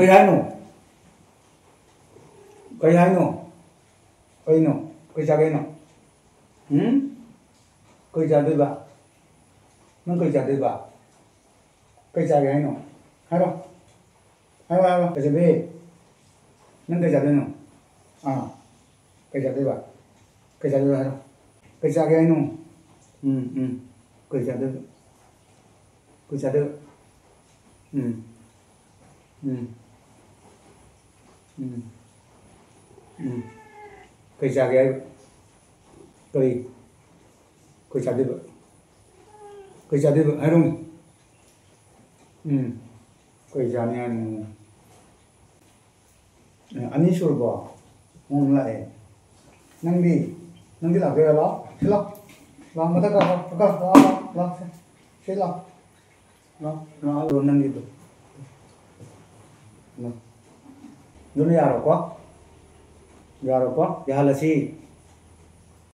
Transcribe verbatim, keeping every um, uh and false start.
ꯀꯩ ꯍꯥꯏꯅꯣ? ꯀꯩ ꯍꯥꯏꯅꯣ? ꯀꯩꯅꯣ? ꯀꯩ ꯆꯥꯒꯦ ꯍꯥꯏꯅꯣ? ꯎꯝ? ꯀꯩ ꯆꯥꯗꯣꯏꯕ? ꯅꯪ ꯀꯩ ꯆꯥꯗꯣꯏꯕ? ꯀꯩ ꯆꯥꯒꯦ ꯍꯥꯏꯅꯣ? ꯍꯥꯏꯔꯣ꯫ ꯍꯥꯏꯔꯣ, ꯍꯥꯏꯔꯣ꯫ ꯀꯩ ꯆꯥꯗꯣꯏ? ꯅꯪ ꯀꯩ ꯆꯥꯗꯣꯏꯅꯣ? ꯑꯥ꯫ ꯀꯩ ꯆꯥꯗꯣꯏꯕ? ꯀꯩ ꯆꯥꯗꯣꯏꯕ ꯍꯥꯏꯔꯣ꯫ ꯀꯩ ꯆꯥꯒꯦ ꯍꯥꯏꯅꯣ? ꯎꯝ, ꯎꯝ꯫ ꯀꯩ ꯆꯥꯗꯣꯏꯕ? ꯀꯩ ꯆꯥꯗꯣꯏꯕ? ꯎꯝ꯫ ꯎꯝ꯫ ꯎꯝ꯫ ꯎꯝ꯫ ꯀꯩ ꯆꯥꯒꯦ ꯍꯥꯏꯕ? ꯀꯔꯤ? ꯀꯩ ꯆꯥꯗꯣꯏꯕ? ꯀꯩ ꯆꯥꯗꯣꯏꯕ? ꯍꯥꯏꯔꯣꯅꯦ꯫ ꯎꯝ꯫ ꯀꯩ ꯆꯥꯅꯤ ꯍꯥꯏꯅꯣ? ꯑꯦ, ꯑꯅꯤ ꯁꯨꯔꯕꯣ? ꯃꯑꯣꯡ ꯂꯥꯛꯑꯦ꯫ ꯅꯪꯗꯤ? ꯅꯪꯗꯤ ꯂꯥꯛꯇꯣꯏꯔꯥ? ꯂꯥꯛꯑꯣ꯫ ꯁꯤ ꯂꯥꯛꯑꯣ꯫ ꯂꯥꯛꯑꯣ, ꯃꯊꯛ ꯀꯥꯈꯣ꯫ ꯀꯥꯈꯣ꯫ ꯂꯥꯛꯑꯣ, ꯂꯥꯛꯑꯣ, ꯂꯥꯛꯑꯣ꯫ ꯁꯤ꯫ ꯁꯤ ꯂꯥꯛꯑꯣ꯫ ꯂꯥꯛꯑꯣ, ꯂꯥꯛꯑꯣ, ꯅꯪꯒꯤꯗꯣ꯫ ꯂꯥꯛꯑꯣ꯫ ꯑꯗꯨꯅ ꯌꯥꯔꯣꯀꯣ? ꯌꯥꯔꯣꯀꯣ? ꯌꯥꯍꯜꯂꯁꯤ꯫